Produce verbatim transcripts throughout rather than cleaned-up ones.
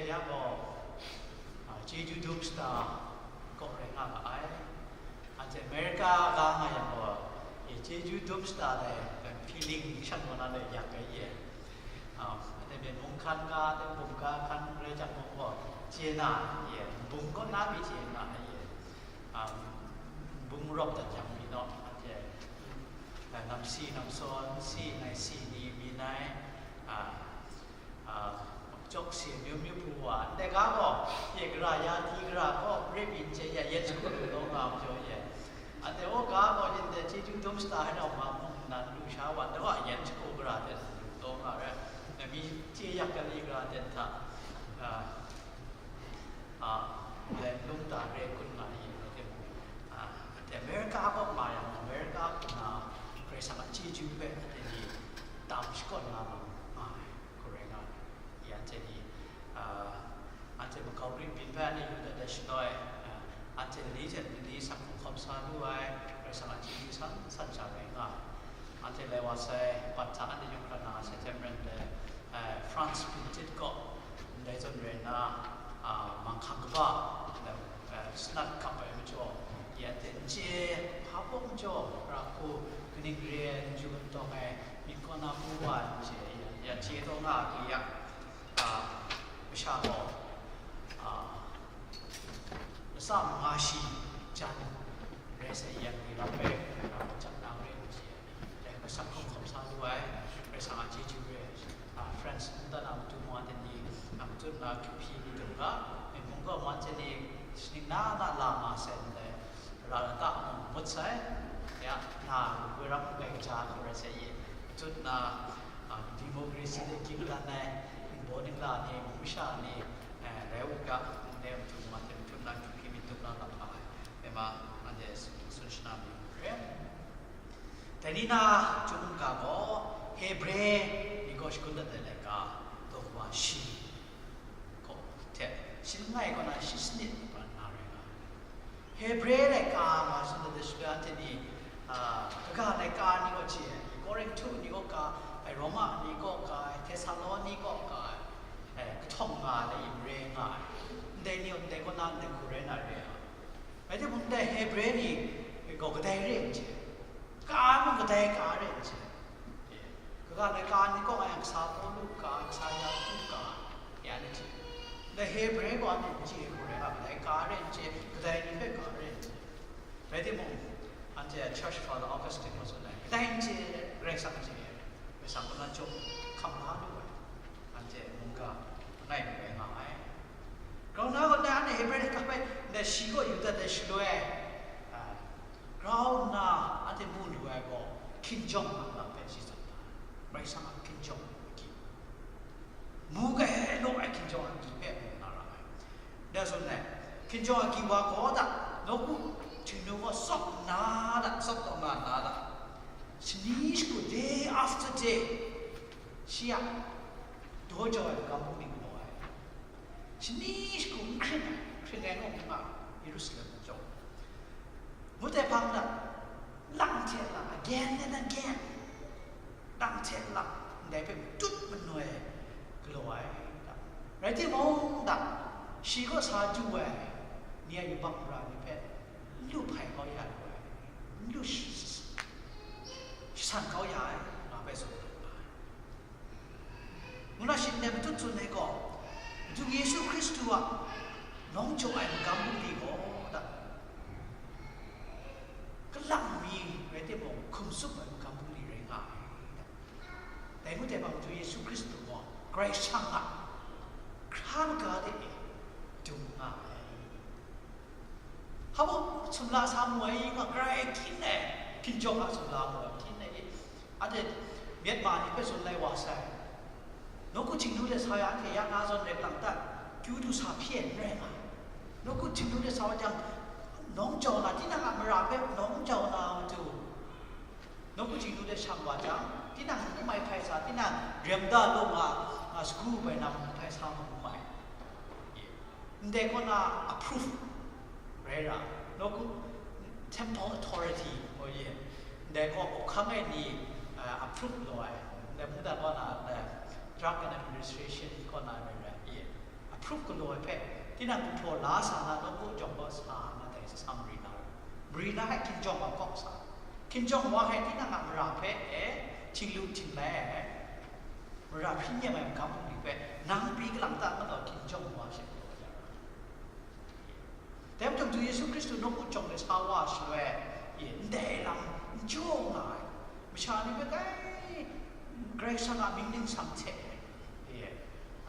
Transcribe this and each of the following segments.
Ya gaw, a, Jeju Dum Star kaw rai nga ga ai. Anhte America ga nga yang gaw, e, Jeju Dum Star dai, e, feeling shan gaw na le yak ai ye. A, anhte myen mung hkan ga, anhte bum ga hkan rai jang mung gaw, chye na ye, bum kaw na mi chye na ye. A, bum rawp dat yang mi naw, anhte, e, namsi, namsawn, si, nai si ni mi nai, a, a, makjawk si amyu myu pru wa, ndai ga gaw, ye gara ya, di gara gaw, rai byin chye ya, yen shagu lu taw nga majaw ye. Anhte o ga gaw, yin de Jeju Dum Star hai rau ma mung nnan lu sha wa, daw a yen shagu gara de lu taw nga rai. Na mi chye yak ga li gara de hta, a, a, len lung ta re kun nga ni, rai timung, a, anhte America kaw nga yang, America na Karai Kasang a chyeju hpe anhte ni tam shakawn nga lu nga ai. Hku rai nga ai. Ya, anhte ni, ah, anhte makau grin byin hpe anhte yu dat ai shaloi, ah, anhte ni hte ni ni asak hkawm sa lu ai, Karai Kasang a chyeju san san sha rai nga ai. Anhte lai wa sai, bat hta anhte yawng hkra na, September de, eh, France Pintit kaw, ndai zawn rai nna, ah, manghkang kaba, eh, sanat kap ai majaw, ya anhte n chye, hpa baw majaw, ra hku, kaning re ai, n ju n tawng ai, myit kaw na pru wa ai n chye, ya, ya chye taw nga ai hku ya, a, masha gaw, a, latsa manga shi jan rai sai yang ni lam rai, a, jang na rai n chye, dai hpe asak hkawm hkawm sa lu ai, Karai Kasang a chyeju re ai, a, France nta na matu mung anhte ni, a, matut na hkyup hpyi ni dum ga, myen mung gaw mung anhte ni, shaning na na la nga sai ndai, ra lata mung ngut sai, ya, na, woi ram n gai kaja hku rai sai ye, matut na, a, democracy de ging dan ai, ningbaw ningla ni, mung masha ni, eh, rai u ga, ndai matu mung anhte matut na hkyup hpyi myit dum na lam nga ai, e ma, anhte tsun shana mi re. Dai ni na chyum ga gaw, Hebre ni gaw shagun dat ai laika, daw kaba shi gaw hte, shi langai kaw na shi sanit pran na rai nga ai. Hebre laika nga tsun dat ai shaloi anhte ni, a, kaga laika ni gaw chye ai, Korinhtu ni kaw ka ai, Roma ni kaw ka ai, Htesaloni kaw ka ai, eh, kahtawng nga ai, mare nga ai. Ndai ni gaw ndai kaw na ndai hku rai na re ai. Rai timung, ndai Hebre ni gaw kadai re n chye, ka ai mung kadai ka re n chye. Kaga laika ni kaw nga yang, kasa Pawlu ka, kasa Yaku ka, ya ni chye. Ndai Hebre gaw anhte n chye hku rai nga, kadai ka re n chye, kadai ni hpe ka re n chye. Rai timung, anhte Church Father Augustine gaw tsun ai, kadai n chye, Karai Kasang chye, Karai Kasang kaw na chyawm hkam la lu ai, anhte mungga langai mi rai nga ai. Grau nna gaw, ndai anhte Hebre ni kap ai, ndai shi kaw yu dat ai shaloi, a, grau nna anhte mu lu ai gaw, hkinjawng a lam hpe shi tsun ai, Karai Kasang a hkinjawng agyi, mu galaw ai hkinjawng agyi hpe mu na ra ai. Dai zawn e, hkinjawng agyi wa gaw da, nawku Htingnu gaw tsawp nna da, tsawp taw nga nna da, shani shagu, day after day, shi a daw jau ai magam bungli galaw ai. Shani shagu n hkring ai, hkring ai gaw n nga, Yerusalem jaw. Ngut ai hpang na, lang hte lang, again and again, lang hte lang, ndai hpe matut manoi galaw ai, da. Rai timung, da, shi kaw sa du ai ni a yubak mara ni hpe n lu hpai kau ya lu ai, n lu sh-, sh-, shasan kau ya ai, nga hpe tsun ai. Ngu na shing ndai matut tsun ai gaw, Madu Yesu Hkristu a nawng jaw ai magam bungli gaw, da, kalang mi rai timung, hkum tsup ai magam bungli rai nga ai, da. Dai ngut ai hpang, Madu Yesu Hkristu gaw Karai Kasang a hkra maga de e dum nga ai. Hpa mung sumla sa mu ai, nga grai hkyin ai, hkinjawng a sumla mu ai hkyin ai, anhte myit ma ni hpe tsun lai wa sai. Nawku Htingnu de sa ya, anhte ya na zawn rai lang dat, kyu du sa hpyi ai n rai nga. Nawku Htingnu de sa wa jang, nawng jau na, tinang a mara hpe nawng jau na matu, nawku Htingnu de shang wa jang, tinang n mai hpai sa, tinang rem da lawng a, a, sagu bai na hpai sa mu mai. Ndai kaw na approve rai ra, nawku temple authority gaw ye, ndai kaw hkang ai ni, a, approve lu ai, ndai mungdan kaw na, a, drug and administration kaw na rai ra ye, approve Hkrup galaw ai hpe, tinang gumhpraw la sa na, nawku jawng kaw sa na dai sa, sa mari na, mari na hpe hkinjawng wa kaw sa, hkinjawng wa hpe tinang a mara hpe e htinglu htinglai ai, mara hpyi nem ai magam bungli hpe nang pyi kalang ta, ngat gaw hkinjawng wa she galaw ya ra. Dai majaw, du Yesu Hkristu nawku jawng de sa wa shaloi, e, ndai lam n jaw nga ai, masha ni hpe kai, Karai Kasang a mying ningsang hte, e,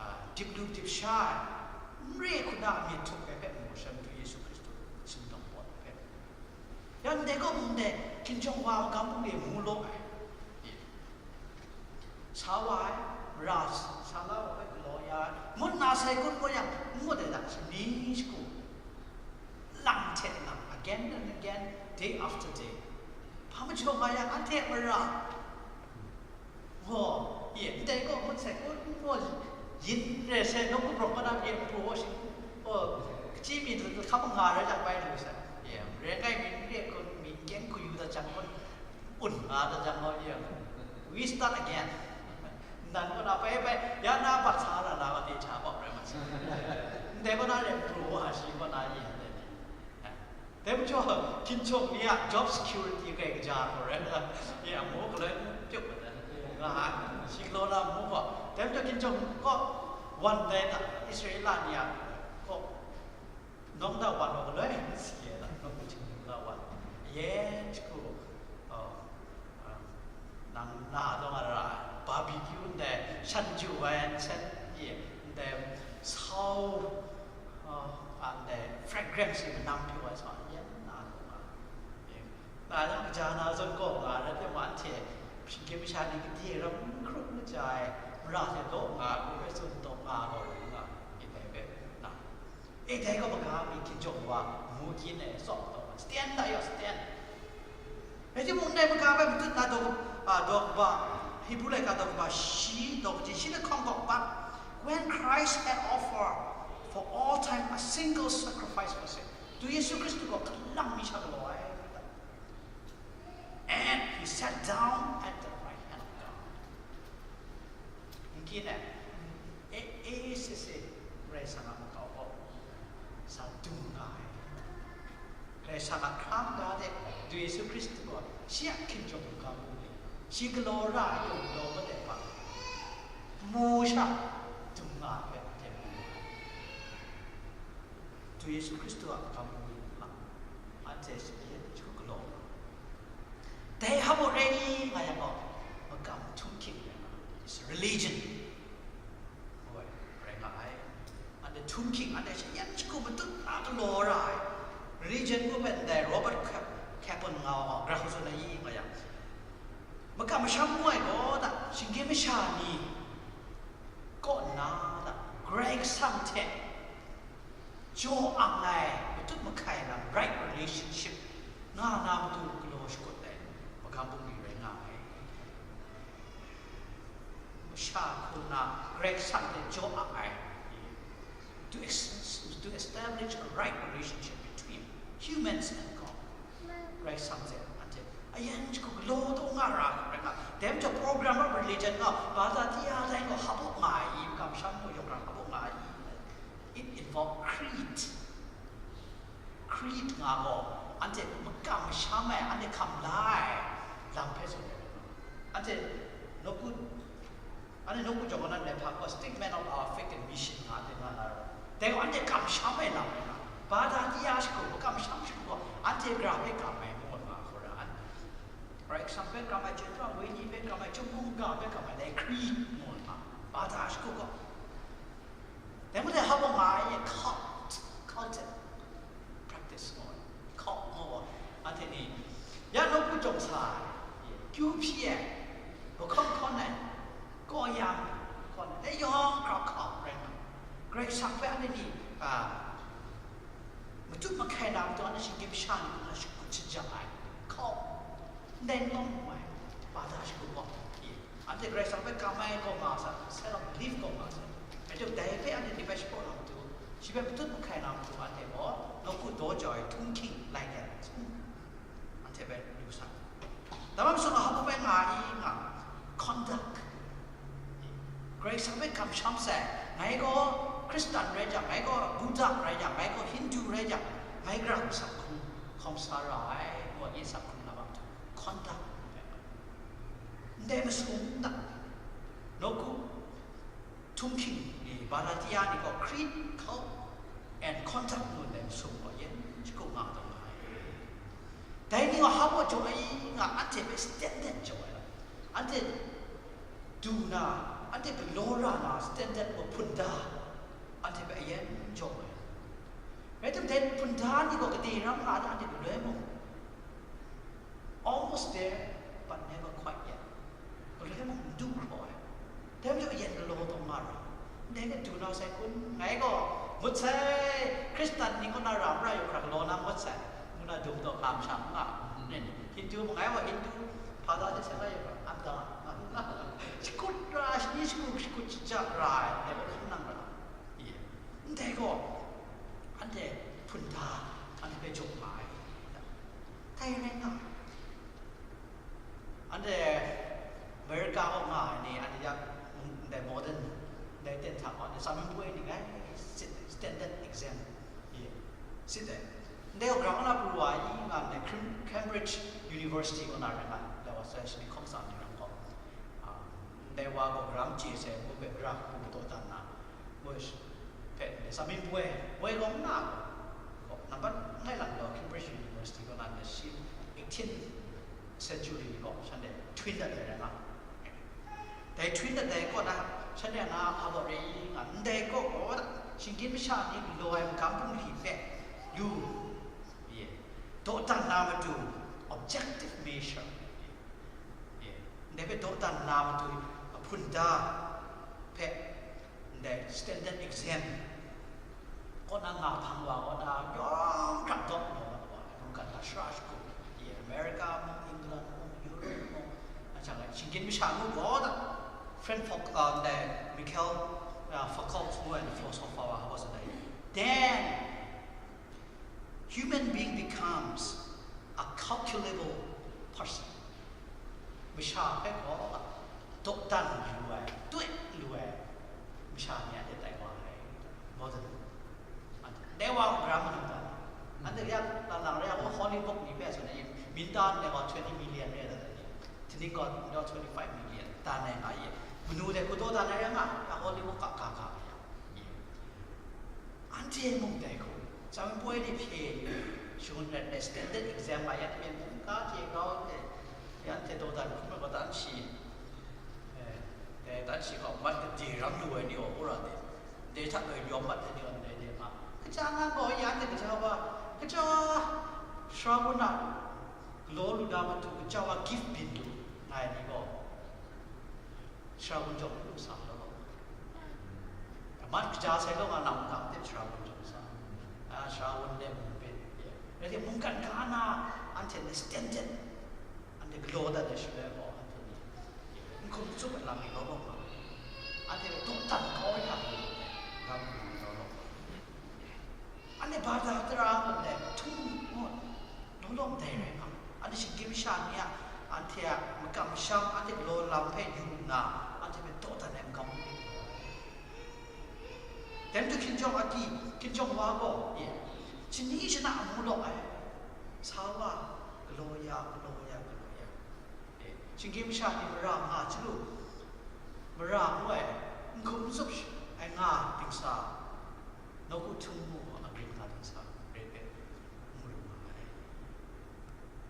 a, dip lu dip sha ai, n re hku na a myit htup ai hpe mu sha, du Yesu Hkristu sumdawng pawt ai hpe. Ya ndai gaw, ndai hkinjawng wa magam bungli mu law ai. Sa wa ai, mara sa la wa ai galaw ya ai, ngut na sai kun gaw yang, n ngut ai hta shani shagu lang hte lang, again and again, day after day. Hpa majaw nga yang, anhte mara gaw, ye, ndai gaw ngut sai kun gaw, yin re sai, nawku prawng kaw na pyi pru wa shing, oh, kachyi mi hkap nga rai jang bai lu sai, ye, ren ai mi n re kun, mi n kyeng hku yu dat jang kun, un nga dat jang gaw, ye, we start again. Nan kaw na bai bai, ya na bat sa na, na wa de cha bawk rai ma sa. Ndai kaw na ren pru wa shi kaw na ye, ndai ni. Dai majaw, hkinjawng ni a job security kai kaja gaw rai na, ya mu galoi n pyuk mat ai, nga ai, shi galaw na mu gaw. Dai majaw, hkinjawng kaw wan dai na, Israela ni a kaw, nawng da wan wa galoi n si ai na, nawng hkinjawng da wan. Yen shagu, oh, um, nang na dawng a ra, barbecue ndai, shan ju wai, shan ye, ndai, sau, uh, ndai, fragrance manam pyi wa sa, yen na dawng a. Na yang kaja na zawn kaw nga rai hte, ma hte, shinggyim masha ni gade ram n hkrup n ja ai, mara hte daw nga, hkrup ai tsun daw nga gaw rai nga, yin dai hpe na. E, dai gaw maga mi hkinjawng wa, mu kyin ai, tsawk taw, stand na yaw, stand. Rai timung, dai maga bai matut na daw, a, daw kaba, Hebrew laika daw kaba shi, daw kaji shi lahkawng gaw, but when Christ had offered for all time a single sacrifice for sin, du Yesu Hkristu gaw kalang mi sha galaw ai, and he sat down at the right hand of God. N kyin e, e, e, sese, Karai Kasang a makau gaw sa dung nga ai. Karai Kasang a hkram ga de, du Yesu Hkristu gaw shi a hkinjawng hkam u ni, shi galaw ra ai yawng daw kade hpa, mu sha, dung nga ai hpe, anhte mu ai. Du Yesu Hkristu a hkam u ni hpa, anhte shi yen shagu galaw nga. Dai hpa mung rai ni nga yang gaw, makam htunghking rai nga, is religion. Oi, rai nga ai. Anhte htunghking, anhte shi yen shagu matut na galaw ra ai. Religion ngu hpe ndai Robert Cap-, Capon nga wa, gara hku tsun ai nga yang, makam masham ngu ai gaw da, shinggyim masha ni kaw nna da, Karai Kasang hte jaw ang ai, matut mahkai lam, right relationship nga na matu galaw shakut ai magam bungli rai nga ai. Masha hku na Karai Kasang hte jaw ang ai, to ex-, to establish a right relationship between humans and God. Karai Kasang hte anhte ayan shagu galaw taw nga ra ai, rai nga. Dai majaw program of religion gaw, baza tia dai gaw hap u nga ai, makam masham gaw yawng rang hap u nga ai. It involved creed. Creed nga gaw, anhte makam masham ai, anhte hkam la ai lam hpe tsun ai. Anhte nawku, anhte nawku jawng gaw nan dai hpa gaw, statement of our faith and mission nga de nga na ra. Dai gaw anhte kamsham ai lam rai nga, baza tia shagu, makam masham shagu gaw, anhte gara hpe kam ai ngu nga hkau ra ai. Karai Kasang hpe kam ai, Chyum Wenyi hpe kam ai, Chyum Mungga hpe kam ai, dai creed ngu nga, baza shagu gaw. Dai mung dai hpa gaw nga ai, cult, cult practice ngu ai, cult ngu ai, anhte ni ya nawku jawng sa ai, kyu hpyi ai, lahkawng hkawn ai, kaw yang hkawn ai, dai yawng hkra hkau rai nga, Karai Kasang hpe anhte ni, a, matut mahkai na matu, anhte shinggyim masha ni hpe shakut shaja ai, hkau, ndai n lawm ai, baza shagu gaw, anhte Karai Kasang hpe kam ai kaw nga sa, set of belief kaw nga sa, anhte dai hpe anhte ni hpe shapraw na matu, shi hpe matut mahkai na matu, anhte gaw nawku daw jau ai htunghking lai de, anhte hpe lu sa. Dai hpe majaw, hpa mung rai nga i nga, conduct, Karai Kasang hpe kamsham sai, Ngai gaw Hkristan rai jang, ngai gaw Buddha rai jang, ngai gaw Hindu rai jang, ngai Karai Kasang hkum hkawm sa ra ai, ngu ai sak hkrung na bang hta, conduct. Ndai masum nta, nawku, htunghking ni, Bharatiya ni gaw creed, cult and conduct ngu ndai masum gaw yen shakut nga taw nga ai. Dai ni gaw hpa baw jaw ai nga, anhte hpe standard jaw ai. Anhte du na, anhte galaw ra na standard gaw hpunda, anhte hpe ayen jaw ai. Rai timung, dai hpunda ni gaw gade ram nga na, anhte galoi mung, almost there, but never quite yet. Galoi mung n du hkraw ai. Dai majaw yen galaw taw nga ra. Ndai hte du na sai kun, ngai gaw, ngut sai, Hkristan ni kaw na ra mara yu hkra galaw na ngut sai, ngu na dum taw hkam sha nga, nen, Hindu mung, ngai gaw Hindu, hpa da de sai la yu hkra, am da, nga, nga, shakut ra, shani shakut, shakut shaja ra ai, ndai gaw hkam nang ra. Ye. Ndai gaw, anhte hpunda, anhte hpe jaw nga ai. Dai rai nga ai. Anhte America kaw nga ai ni, anhte yak, mm, ndai modern, ndai ten hta kaw, anhte tsamin poi ni ngai sit, standard exam, ye, sit ai. Ndai kaw grang na pru wa i nga ndai Cam-, Cambridge University kaw na rai nga, ndai wa sai shani hkawm sa ni ram gaw, ah, ndai wa gaw grang chye sai, ngu hpe gra hku daw dan na, ngu hpe ndai tsamin poi, poi gaw n na gaw, nambat ngai lang gaw Cambridge University kaw na ndai shi eighteen century ni gaw, shanhte htuin dat ai rai nga. Dai htuin dat ai kaw na, shanhte na hpa baw re i nga, ndai kaw gaw, shinggyim masha ni galaw ai magam bungli hpe lu, ye, dawdan na matu, objective measure, ye, ndai hpe dawdan na matu, ahpunda hpe, ndai standard exam kaw na nga hpang wa kaw na, yawng hkrak dawp na wa, mungkan hta shara shagu, ye, America mung, England mung, Europe mung, a jang ai, shinggyim masha ngu gaw da, French folk, uh, ndai Michel, uh, Foucault ngu ai philosopher wa, wa sa dai. Then, human being becomes a calculable person. Masha hpe gaw dawdan lu ai, tut lu ai, masha ni anhte tai wa ai, modern. Anhte, dai wa hkra manu ta, anhte ya, lang lang rai, Hollywood ni hpe tsun ai, minta ndai wa twenty million rai ta, tini gaw twenty-five million ta nai nga ye, manu dai hku dawdan ai rai nga, ya Hollywood ka, ka, ka, ya. Anhte mung dai hku, tsamin poi ni hpye yu, shangun rat ai standard exam a yan hpye mungga hte grau hte, yan hte dawdan hkrum ai gaw dan shi, eh, eh, dan shi hkau mat gade ram lu ai ni gaw wora de, dai hta gaw yawm mat ai ni gaw ndai de ma. Kaja nga gaw yan hte kaja wa, kaja wa, sara kaw na galaw lu na matu, kaja wa gift byin lu nga ai ni gaw, Sara wun jawng lu sa law. Amat kaja sai law nga, nang mung hte sara wun jawng sa. A, sara wun de mung byin. Rai timung, mungkan ga na, anhte ni standard, anhte galaw dat ai shaloi gaw, anhte ni n hkum tsup ai lam ni law law nga. Anhte dawdan kau ai hta ni law law nga. Anhte Bhadra tara ngut ai htum ngut, law law ndai rai nga, anhte shinggyim masha ni a, anhte a makam masham, anhte galaw lam hpe yu nna, anhte hpe dawdan ai makam ni. Dai majaw hkinjawng agyi, hkinjawng wa gaw, ye, shani shana amu law ai, sa wa, galaw ya, galaw ya, galaw ya. Shinggyim masha ni mara nga chyalu, mara ngu ai, n hkum n tsup ai nga dingsa, nawku htum mu ai agrin nga dingsa, rai hpe, n maru nga ai.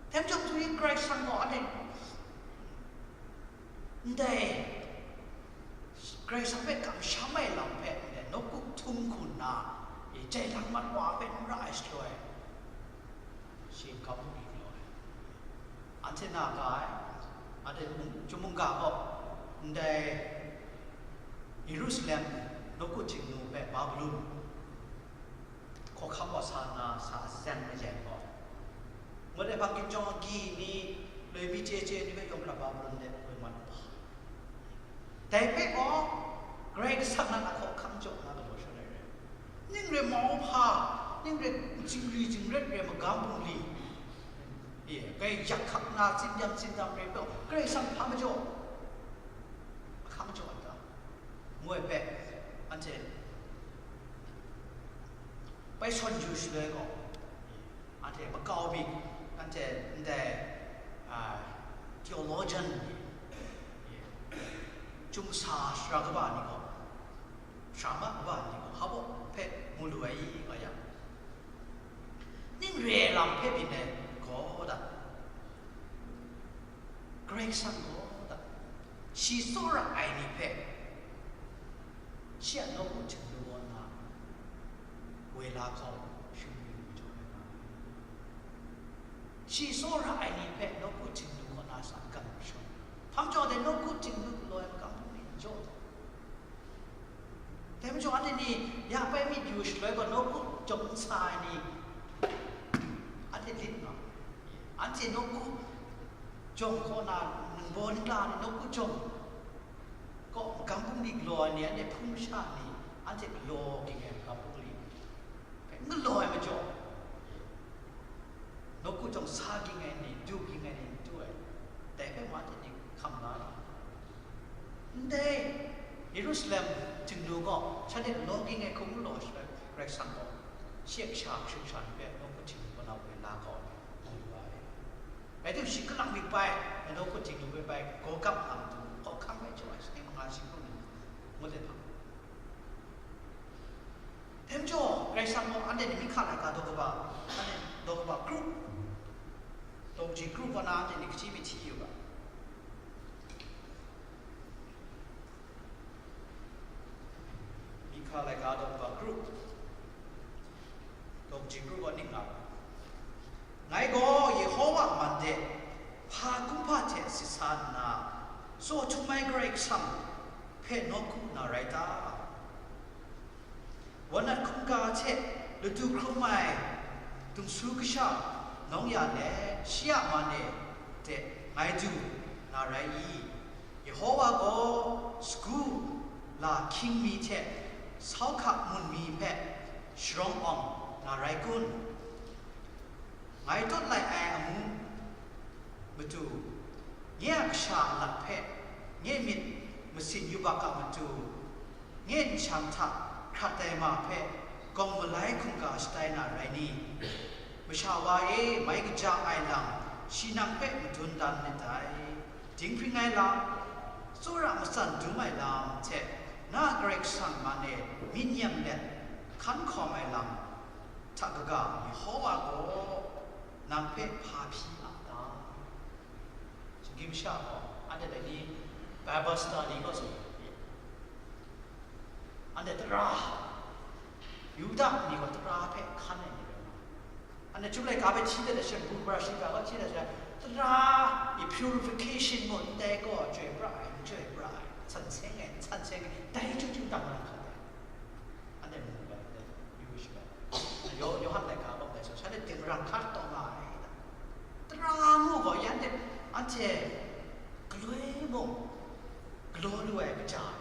Dai majaw, Karai Kasang gaw anhte, ndai, Karai Kasang hpe kamsham ai lam hpe, ndai nawku htum hku nna, jai lang mat wa hpe n ra ai shaloi, shi n kam lu ni mayu ai. Anhte na ga ai, anhte chyum mungga gaw, ndai Yerusalem nawku Htingnu hpe Babilon hkawhkam gaw sa nna sa atseng majen gaw, ngut ai hpang, hkinjawng agyi ni, loi mi chye chye ni hpe yawng hkra Babilon de woi mat wa. Dai hpe gaw, Karai Kasang na a hkawhkam jaw na galaw shaloi rai. Ning rai mau hpa, ning rai zingri zingret rai magam bungli, e, kai yak hkak na tsindam tsindam rai gaw, Karai Kasang hpa majaw, ahkang jaw ai ta? Ngu ai hpe, Anhte bai sawn yu shaloi gaw, anhte makau mi, anhte ndai, a, theologian ni, chyum sa shara kaba ni gaw, shara ma kaba ni gaw, hpa baw hpe mu lu ai i, nga yang, ning re ai lam hpe byin ai gaw da, Karai Kasang gaw da, shi tsawra ai ni hpe, shi a nawku htingnu kaw na woi la hkau shun yu majaw ai nga ai. Shi tsawra ai ni hpe nawku htingnu kaw na sa n-gun shun. Hpa majaw dai nawku htingnu galaw ai makam hpung ni n jaw taw. Dai majaw anhte ni ya bai myit yu shaloi gaw, nawku jawng n sa ai ni, anhte lit nga, anhte nawku jawng kaw na ningbaw ningla ni nawku jawng kaw magam bungli galaw ai ni, anhte hpung masha ni, anhte galaw ging ai magam bungli hpe n galaw ai majaw, nawku jawng sa ging ai ni, du ging ai ni n du ai, dai hpe mung anhte ni hkam la ai. Ndai Yerusalem htingnu gaw shanhte law ging ai hkum n law shaloi, Karai Kasang gaw shi a kasha hkring sha ni hpe nawku htingnu kaw na woi la kau ai, mu yu ai. Rai timung, shi kalang mi bai, nawku htingnu hpe bai, gaw gap nga matu, hkawhkam bai jaw ai, shi manga shi hkrum ni, ngut let hpang. Dai majaw, Karai Kasang gaw anhte ni Mihka laika daw kaba, anhte daw kaba kru, daw kaji kru kaw na anhte ni kaji myit hti yu ga. Mihka laika daw kaba kru, daw kaji kru kaw ning nga. Ngai gaw Yehova a man de hpa kumhpa hte sit sa nna, tsaw htum ai Karai Kasang hpe nawku na rai ta? Walnut hkungga hte latu hkrum ai dumsu kasha nawng ya let, shi a man e de ngai du na rai i? Yehova gaw sagu la hkying mi hte sau hka mun mi hpe sharawng awng na rai kun? Ngai tawt lai ai amu matu, nye a kasha a lat hpe nye myit masin yubak a matu, nye nshang hta hkrat ai ma hpe gawng malai hkungga shatai na rai ni? Masha wa e, mai kaja ai lam shi nang hpe madun dan myit dai. Dinghpring ai lam, tsawra matsan dum ai lam hte na Karai Kasang man e myit nyem let hkan hkawm ai lam hta kaga Yehova gaw nang hpe hpa hpyi a ta? Shinggyim masha gaw, anhte dai ni Bible study kaw tsun, anhte tara, Yuda ni gaw tara hpe hkan ai ni rai nga ai. Anhte Chyum laika hpe hti dat ai sha, Bumara shiga hpe hti dat ai sha, tara e purification mung ndai gaw, chyoi pra ai, n chyoi pra ai, san seng ai, n san seng ai, dai chyeju dang na hkat ai. Anhte mu ga, anhte yu shi ga. Yo-, Yawhan laika gaw dai sha, shanhte dingrang hkat taw nga ai. Tara mu gaw, ya anhte, anhte galoi mung galaw lu ai kaja ai.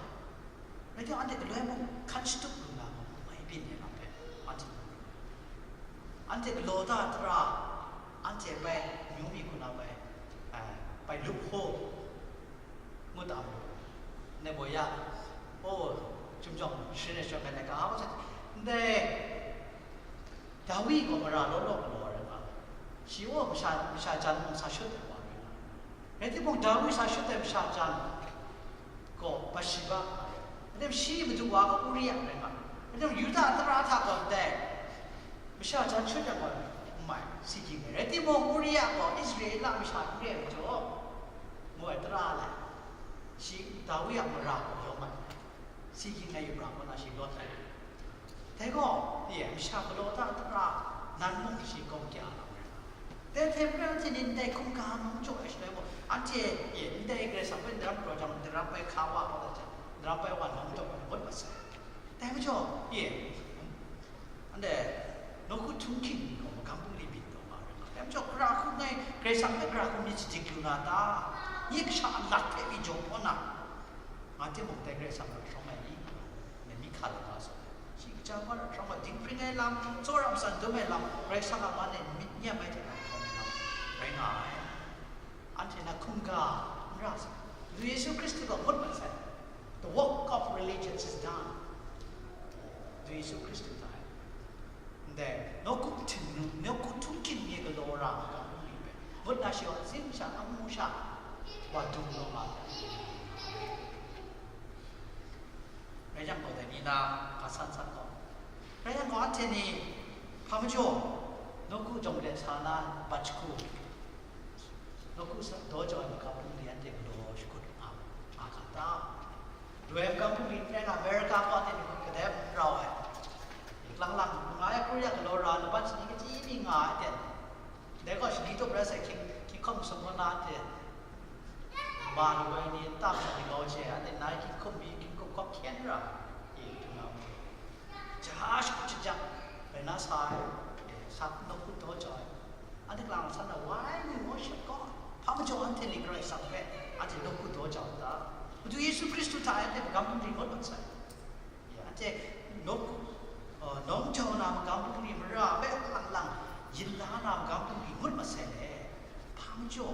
Rai timung, anhte galoi mung hkan shatup lu na gaw, mai byin ai lam hpe, anhte, anhte galaw da tara, anhte bai, amyu mi hku na bai, eh, bai loophole, ngut a majaw, ndai baw ya, o, chyum jawng sharin ai shawng ai laika hpa sa, ndai Dawi gaw mara law law galaw ai rai nga, shi gaw masha, masha jan mung sa shut ai wa rai nga, rai timung, Dawi sa shut ai masha jan gaw Bathsheba nga ai. Rai timung, shi madu wa gaw Uria rai nga ai. Rai timung, Yuda tara hta gaw ndai masha jan shut ai wa n mai, si ging ai. Rai timung, Uria gaw Israela masha n re ai majaw, ngu ai tara lai, shi Dawi a mara gaw yawm ai. Si ging ai yu ra kaw na shi lawt ai. Dai gaw, e, masha galaw da tara, nan mung shi gawng kya na rai. Dai hte maren anhte ni ndai hkungga nawng jaw ai shaloi gaw, anhte, e, ndai Karai Kasang hpe daram galaw jang, daram bai hka wa kau dat jang, daram bai wa nawng jaw ai ngut masai. Dai majaw, e, anhte nawku htung hkying ni gaw magam bungli byin taw nga rai nga. Dai majaw, gara hku ngai, Karai Kasang hpe gara hku myit shadik lu na ta? Nye kasha a lat hpe mi jaw hpaw na, nga timung, dai Karai Kasang hpe hkrawng ai ni? Ngai mi hka laika sa, shi kaja hpa hkrawng ai, dinghpring ai lam, tsawra matsan dum ai lam, Karai Kasang a man e myit nyem ai hte hkrawng ai lam rai nga ai. Anhte na hkungga n ra sai. Madu Yesu Hkristu gaw ngut masai. The work of religion is done. Yesu Hkristu hta e. Ndai, nawku htingnu, nawku htunghkin mi galaw ra ai ga hkungri hpe, ngut na shi wa ntsin sha, amu sha, wa dung law nga ai. Rai yang gaw, dai ni na, ga san san gaw. Rai yang gaw, anhte ni, hpa majaw, nawku jawng let sa na, bat jahku, nawku sa, daw jau ai magam bungli anhte galaw shakut nga, nga ga ta? Loi ai magam bungli n rai nga, America kaw anhte ni kadai n rau ai. Lang lang, nga ai Korea galaw ra, laban shani kachyi mi nga ai ten. Dai gaw shani tup rai sai, hkying, hkying hkawm sumhkawng na hte, ma lu ai ni, nta masha ni kau hte, anhte nai hkying hkum mi, hkying hkum hkawk hkyen ra, e, htung na mu. Ja shakut shajang rai na sa ai, e, sa nawku daw jau ai. Anhte kalang san na, why we worship God? Hpa majaw anhte ni Karai Kasang hpe anhte nawku daw jau n ta? Madu Yesu Hkristu hta e anhte magam bungli ngut mat sai. Ya, anhte nawku, uh, nawng jau na magam bungli, mara hpe alang lang yin la na magam bungli ngut masai le, hpa majaw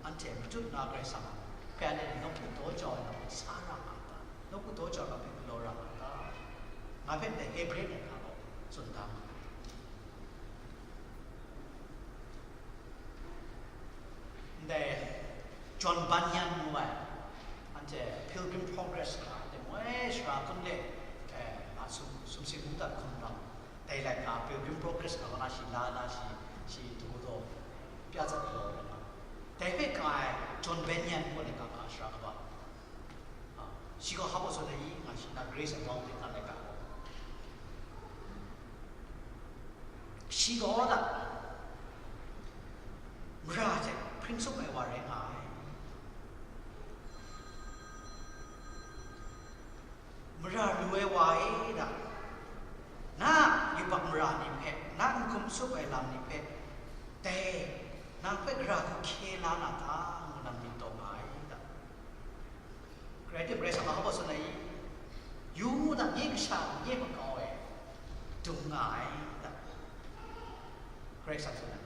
anhte matut na Karai Kasang hpe anhte nawku daw jau ai lam sa ra nga ta? Nawku daw jau ai lam hpe galaw ra nga ta? Nga hpe ndai Hebre laika gaw tsun da nga ai. Ndai John Bunyan ngu ai, anhte Pilgrim Progress nga, anhte moi sara hkun de, eh, a sum, sumsing mungdan hkum lam, dai laika Pilgrim Progress nga, na shi la na shi, shi du daw pya tsat law ai na. Dai hpe ka ai John Bunyan ngu ai laika ka sara kaba. Ah, shi gaw hpa gaw tsun ai i, nga shi na Grace Abounding nga ai laika gaw. Shi gaw da, mara hte hpring tsup ai wa rai nga ai. Mara lu ai wa e da, na yubak mara ni hpe, na n hkum tsup ai lam ni hpe, dai nang hpe gara hku hkye la na ta, ngu nang myit taw nga ai da. Karai tim, Karai Kasang a hpa tsun ai, yu mu na, nye kasha, nye makau e dung nga ai da. Karai Kasang tsun ai,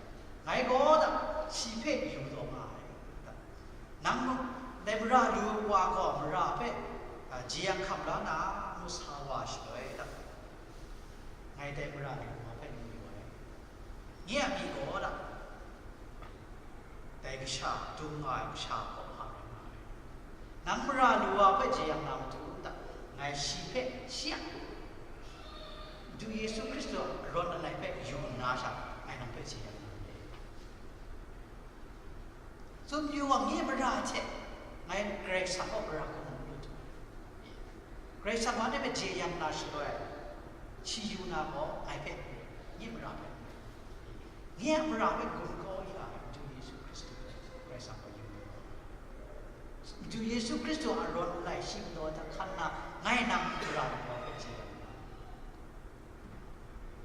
ngai gaw da, shi hpe yu taw nga ai da. Nang dai mara lu wa gaw mara hpe, a, jeyang hkam la na, ngu sa wa shaloi da, ngai dai mara lu wa hpe n yu ai. Nye a myi gaw da, dai kasha, dung nga ai kasha hkawhkam rai nga ai. Nang mara lu wa hpe jeyang na matu da, ngai shi hpe, shi a, Madu Yesu Hkristu a arawn langai hpe yu nna sha, ngai nang hpe jeyang na re. Tsun yu wa, nye mara hte ngai Karai Kasang kaw gara hkum n lu tu. Karai Kasang wa hpe jeyang na shaloi, shi yu na gaw ngai hpe, nye mara hpe, nye a mara hpe gumhpraw ya ai Madu Yesu Hkristu hpe Karai Kasang gaw yu ai. Madu Yesu Hkristu a arawn langai shi galaw ai hta hkan nna, ngai nang mara lu wa hpe jeyang na.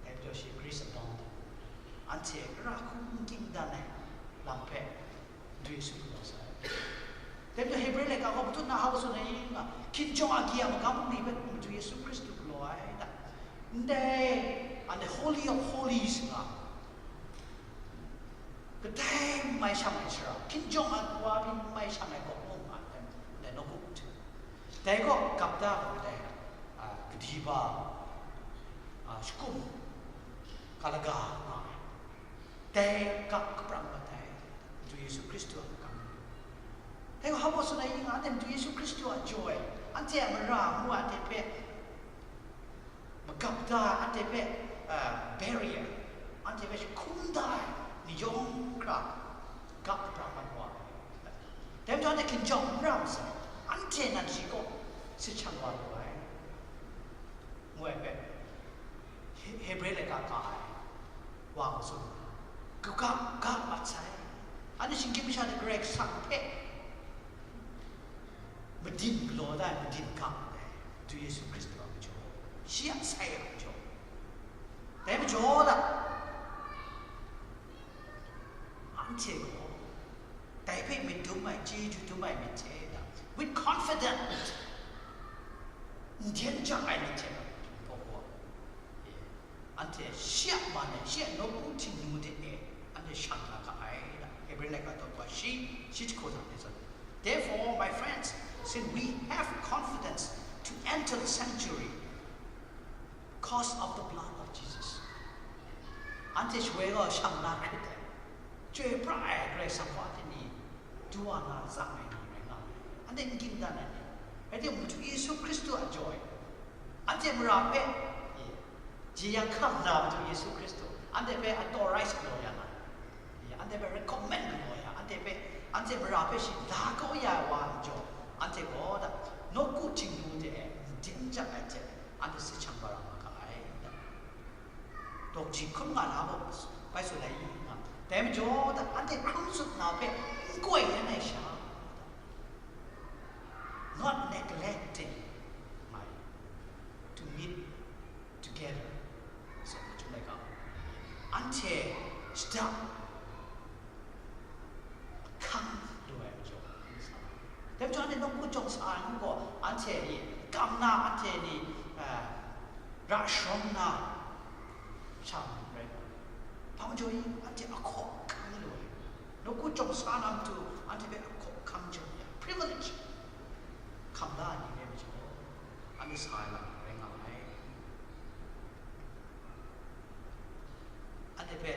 Dai majaw shi Grace Abounding, anhte gara hku n ging dan ai lam hpe Madu Yesu galaw sai. Dai majaw Hebre laika gaw matut na hpa tsun ai i nga, hkinjawng agyi a magam bungli hpe Madu Yesu Hkristu galaw ai da. Ndai, anhte Holy of Holies nga, kadai n mai shang ai sara, hkinjawng a wa pyi n mai shang ai kaw mung nga ai, ndai nawku hte. Dai gaw gap da ai, a, kadiba, a, shakum, kalaga nga ai. Dai ga kaprang mat ai, Madu Yesu Hkristu a makam. Dai gaw hpa tsun ai i nga, anhte Madu Yesu Hkristu a jaw e, anhte a mara ngu ai, anhte hpe magap da ai, anhte hpe, a, barrier, anhte hpe jahkum da ai ni yawng hkra ga kaprang mat wa ai. Dai majaw anhte hkinjawng n ra masai, anhte nan shi kaw sit shang wa lu ai, ngu ai hpe, He-, Hebre laika ka ai wa gaw tsun, kaga ga mat sai. Anhte shinggyim masha ni Karai Kasang hpe madin galaw da ai, madin ga ai, Madu Yesu Hkristu a majaw, shi a sai a majaw. Dai majaw da, anhte gaw dai hpe myit dum ai, chyeju dum ai myit hte da, with confidence, n dyen jang ai myit hte da, gaw gaw, anhte shi a man e, shi a nawku htingnu de e, anhte shang la ga ai da. Hebre laika daw shi, shi jahku hta e tsun. Therefore, my friends, since we have confidence to enter the sanctuary, Because of the blood of Jesus. Anhte shawoi gaw shang na hkrit ai, chyoi pra ai Karai Kasang hpa hte ni, du wa na tsang ai ni rai nga ai. Anhte n ging dan ai ni, rai timung, Madu Yesu Hkristu a joy, anhte mara hpe, e, jeyang hkam na Madu Yesu Hkristu, anhte hpe authorize galaw ya na, e, anhte hpe recommend galaw ya, anhte hpe, anhte mara hpe shi la kau ya ai wa a majaw, anhte gaw da, nawku Htingnu de n ding jang ai hte, anhte si hkyang bara nga ga ai. Dawng hti hkrum nga na mung, bai tsun ai i nga, dai majaw da, anhte hkrum tsup na hpe n koi yan ai sha, not neglecting my to meet together, so, anhte shada hkang lu ai majaw, dai majaw anhte nawku jawng sa ai ngu gaw, anhte ni kam na, anhte ni, eh, ra shawng na sha rai. Hpa majaw i, anhte ahkaw hkang lu ai, nawku jawng sa na matu, anhte hpe ahkaw hkang jaw ya, privilege, hkam la ai ni rai majaw, anhte sa ai lam rai nga ai. Anhte hpe,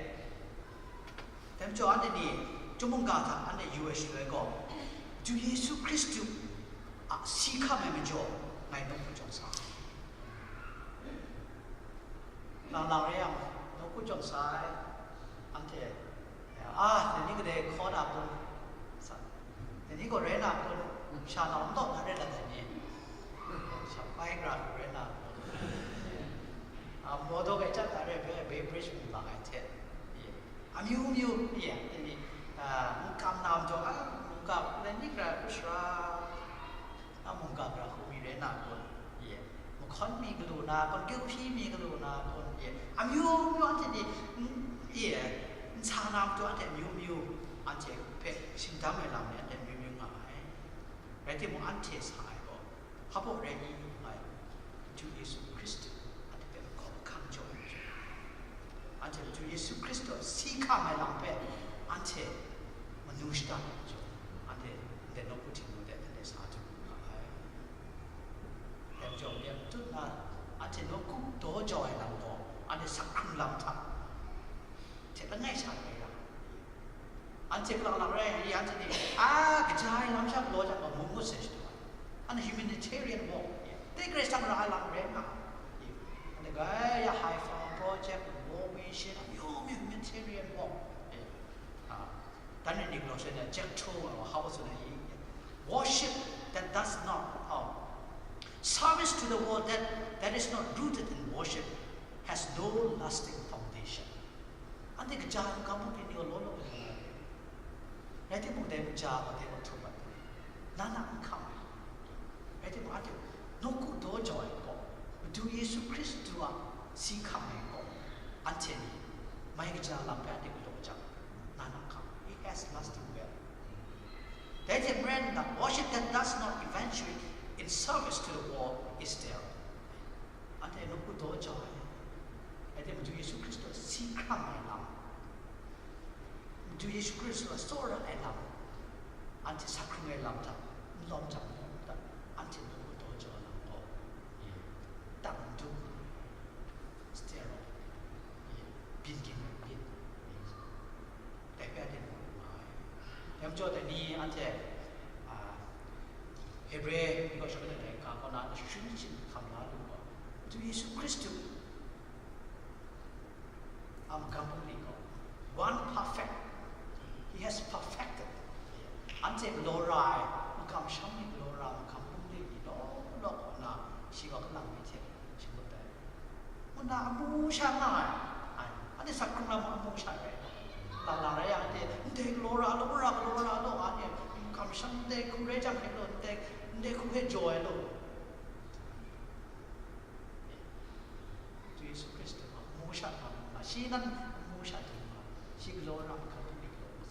dai majaw anhte ni, chyum mungga hta anhte yu ai shaloi gaw, Madu Yesu Hkristu a si hkam ai majaw, ngai nawku jawng sa ai. Lang lang rai yang, nawku jawng sa ai, anhte, a, dai ni kadai hkaw na kun, sa, dai ni gaw rai na kun, sha nau n taw na rai dat ai ni, sha pai gara hku rai na kun, a, Mawdaw bai chyat na rai hpe, Bay Bridge mung lang ai hte, amyu myu, ya, dai ni, a, n kam na majaw, a, mungga, dai ni gara hku sara, a, mungga gara hku mi rai na kun, ye, mahkawn mi galu na kun, gyuhpyi mi galu na kun, ye, amyu myu anhte ni, n-, ye, n sa na matu anhte amyu myu, anhte hpe shingdam ai lam ni anhte amyu myu nga ai. Rai timung, anhte sa ai gaw, hpa baw rai i ngai, Madu Yesu Hkristu a hte hkawk hkang jaw ai majaw, anhte Madu Yesu Hkristu a si hkam ai lam hpe anhte manu shada ai majaw, anhte ndai nawku Htingnu de anhte sa htum nga ai. Dai majaw, ya matut na, anhte nawku daw jau ai lam gaw, anhte sak hkrung lam hta hte langai sha langai ra. Anhte hpang lang rai, anhte ni, a, kaja ai lam sha galaw jang gaw, mung ngut sai shadu ai. Anhte humanitarian work, dai Karai Kasang ra ai lam rai nga. Anhte gaya Haifa project, War Mission, amyu myu humanitarian work. A, dan ni galaw sai na, Jethro, a, how was it? Worship that does not, um, service to the world that, that is not rooted in worship has no lasting foundation. Anhte kaja ai magam bungli ni gaw law law ai, rai timung, dai kaja gaw dai gaw htum ai, na na n hkam ai. Rai timung, anhte nawku daw jau ai gaw, Madu Yesu Hkristu a si hkam ai gaw, anhte ni mai kaja lam hpe anhte galaw jang, na na hkam ai. It has lasting value. Dai hte maren na, worship that does not eventuate in service to the world is dead. Anhte nawku daw jau ai, rai timung, Madu Yesu Hkristu a si hkam ai lam, Madu Yesu Hkristu a tsawra ai lam, anhte sak hkrung ai lam hta n lawm jang, anhte nawku daw jau ai lam gaw, e, tang dum, steroid, e, byin ging ai byin, e, dai hpe anhte mu lu ai. Dai majaw dai ni anhte, a, Hebre ni gaw shakawn ai laika kaw na, shachyun shachyip hkam la lu gaw, Madu Yesu Hkristu a magam bungli gaw, one perfect, he has perfected. Anhte galaw ra ai, makam sham ni galaw ra ai makam bungli ni law law kaw na, shi gaw kalang mi hte shangut ai. Ngu nna amu sha nga ai, ai, anhte sak hkrung lam amu sha rai. Lang lang rai yang, anhte ndai galaw ra law, ra galaw ra law, anhte makam sham ndai hku rai jang hpe law, ndai, ndai hku hpe jaw ai law. Madu Yesu Hkristu a amu sha nga, shi nan amu sha dum nga, shi galaw ra, hkam hkam ni galaw nga.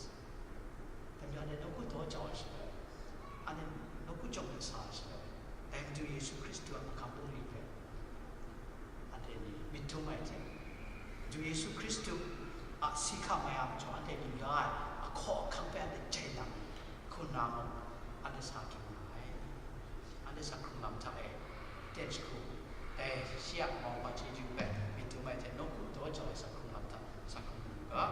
Dai majaw anhte nawku daw jau ai shaloi, anhte nawku jawng mat sa ai shaloi, dai Madu Yesu Hkristu a makam bungli hpe anhte ni myit dum ai hte, Madu Yesu Hkristu a si hkam ai a majaw anhte lu la ai ahkaw ahkang hpe anhte jai lang ai, hku nna mung, anhte sa htum nga ai. Anhte sak hkrung lam hta e, ten jahku, Dai shi a mauhpa chyeju hpe myit dum ai hte nawku daw jau ai sa hkrung lam hta sa hkrung lu u ga.